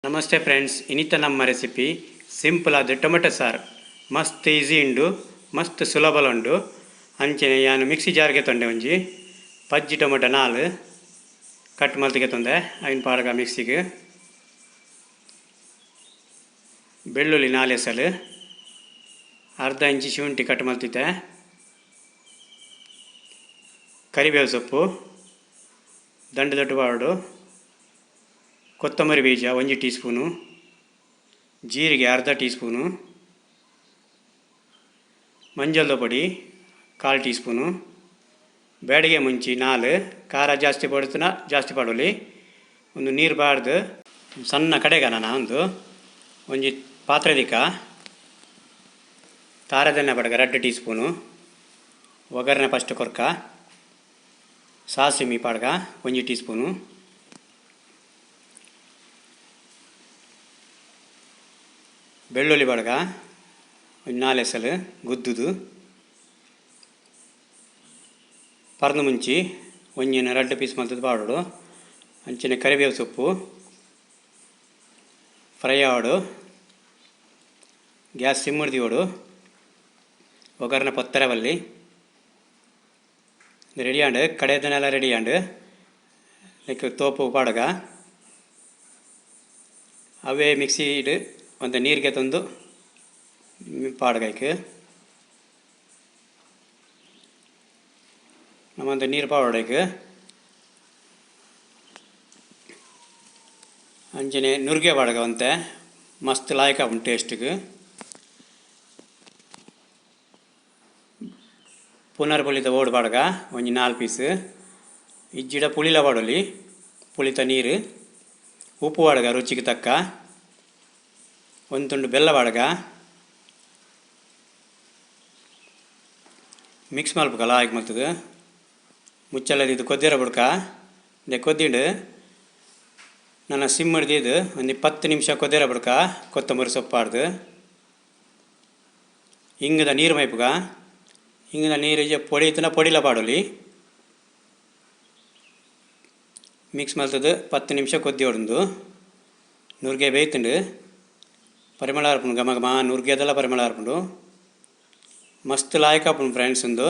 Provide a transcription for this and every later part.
Namaste friends, ಇನಿತ ನಮ್ಮ recipe simple ಆದ ಟೊಮೆಟೊ ಸಾರು. ಮಸ್ತ್ ಈಸಿ ಉಂಡು, ಮಸ್ತ್ ಸುಲಭಲ ಉಂಡು. ಅಂಚನೆ ಯಾನ್ ಮಿಕ್ಸಿ ಜಾರ್ಗೆ ತೊಂಡೆ ಒಂಜಿ ಪಜ್ಜಿ ಟೊಮೆಟೊ ನಾಲ್ ಕಟ್ ಮಲ್ತಿಗೆ ತೊಂದೆ ಐನ್ ಪಾಡ್ಗ ಮಿಕ್ಸಿಗೆ. ಬೆಳ್ಳುಳ್ಳಿ ನಾಲ್ ಎಸಲು, ಅರ್ಧ ಇಂಚಿ ಶುಂಠಿ ಕಟ್ ಮಲ್ತಿದ್ದೆ, ಕರಿಬೇವು ಸೊಪ್ಪು ದಂಡು ದೊಡ್ಡ ಪಾಡು, ಕೊತ್ತಂಬರಿ ಬೀಜ 1 ಟೀ ಸ್ಪೂನು, ಜೀರಿಗೆ ಅರ್ಧ ಟೀ ಸ್ಪೂನು, ಮಂಜಲ್ದ ಪೊಡಿ 1/4 ಟೀ ಸ್ಪೂನು, ಬ್ಯಾಡಿಗೆ ಮುಂಚಿ 4, ಖಾರ ಜಾಸ್ತಿ ಪಡುತ್ತನ ಜಾಸ್ತಿ ಪಾಡೋಲಿ. ಒಂದು ನೀರು ಬಾರ್ದು ಸಣ್ಣ ಕಡೆಗ ನಾನು ಒಂದು ಒಂಜಿ ಪಾತ್ರೆ ದಿಕ್ಕ ತಾರದೆಣ್ಣೆ ಬಡಗ 2 ಟೀ ಸ್ಪೂನು, ಒಗ್ಗರಣೆ ಫಸ್ಟ್ ಕೊರ್ಕ, ಸಾಸಿಮಿ ಪಾಡ್ಗ 1 ಟೀ ಸ್ಪೂನು, ಬೆಳ್ಳುಳ್ಳಿ ಬಡಗ ಒಂದು 4 ಎಸಲು ಗುದ್ದುದು, ಪರ್ದು ಮುಂಚಿ ಒಂಜಿನ 2 ಪೀಸ್ ಮಲ್ತದ್ದು ಪಾಡೋಡು, ಅಂಚಿನ ಕರಿಬೇವು ಸೊಪ್ಪು ಫ್ರೈ ಆವಡು, ಗ್ಯಾಸ್ ಸಿಮ್ಮರ್ದಿಯೋಡು, ಒಗ್ಗರಣೆ ಪೊತ್ತರೆ ಬಲ್ಲಿ ರೆಡಿ ಆಂಡ್, ಕಡೆದನೆಲ್ಲ ರೆಡಿ ಆಂಡ್. ಲೈಕ್ ತೋಪು ಪಾಡಗ ಅವೇ ಮಿಕ್ಸಿ ಇಡು ಒಂದು ನೀರಿಗೆ ತಂದು ಪಾಡ್ಗೈಕ್ ನಮ್ಮೊಂದು ನೀರು ಪಾವಡೈಕ್. ಅಂಚನೆ ನುರ್ಗೆ ಪಾಡ್ಗ ಒಂತೆ ಮಸ್ತ್ ಲಾಯ್ಕ್ ಆಪುಂಡು ಟೇಸ್ಟ್ಗೆ. ಪುನರ್ ಪುಳಿತ ಓಡು ಪಾಡ್ಗ ಒಂಜಿ 4 ಪೀಸ್, ಇಜ್ಜಿಡ ಪುಳಿಲ ಪಾಡೊಲಿ, ಪುಳಿತ ನೀರು, ಉಪ್ಪು ಪಾಡ್ಗ ರುಚಿಗೆ ತಕ್ಕ, ಒಂದು ತುಂಡು ಬೆಲ್ಲ ಪಾಡ್ಗ, ಮಿಕ್ಸ್ ಮಲ್ಪುಗ ಲಾಯ್ಕ್ ಮಲ್ತುದು ಮುಚ್ಚಲದ ಇದು ಕೊದ್ದಿರ ಬುಡ್ಕ ದೆ ಕೊದ್ದಿಂಡು ನನ್ನ ಸಿಮ್ ಹಿಡ್ದಿದ್ದು ಒಂದು 10 ನಿಮಿಷ ಕೊದ್ದಿರ ಬುಡ್ಕ. ಕೊತ್ತಂಬರಿ ಸೊಪ್ಪು ಪಾಡ್ದು ಹಿಂಗದ ನೀರು ಮೈಪುಗ, ಹಿಂಗದ ನೀರು ಪೊಡಿ ಇತ್ತನ ಪೊಡಿಲ ಪಾಡೊಲಿ. ಮಿಕ್ಸ್ ಮಲ್ತದು 10 ನಿಮಿಷ ಕೊದ್ದಿ ಹೊಡೆದು ನುರ್ಗೆ ಬೇಯ್ತುಂಡು, ಪರಿಮಳ ಆರ್ಪುಂಡು, ಘಮ ಘಮ ನುರ್ಗೆದೆಲ್ಲ ಪರಿಮಳ ಆರ್ಪುಂಡು. ಮಸ್ತ್ ಲಾಯ್ಕ್ ಆಪುಂಡು ಫ್ರೆಂಡ್ಸ್, ಉಂದು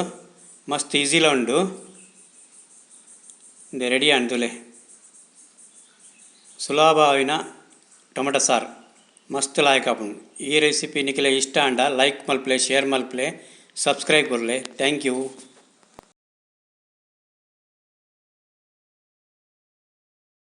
ಮಸ್ತ್ ಈಸಿಲ ಉಂಡು. ಇಂದು ರೆಡಿ ಆಂಡ್ ಸುಲಭ ಆಯಿನ ಟೊಮೆಟೊ ಸಾರು ಮಸ್ತ್ ಲಾಯ್ಕ್ ಆಪುಂಡು. ಈ ರೆಸಿಪಿ ನಿಕಲೆ ಇಷ್ಟ ಆಂಡ ಲೈಕ್ ಮಲ್ಪಲೆ, ಶೇರ್ ಮಲ್ಪಲೆ, ಸಬ್ಸ್ಕ್ರೈಬ್ ಕೊರ್ಲೆ. Thank you.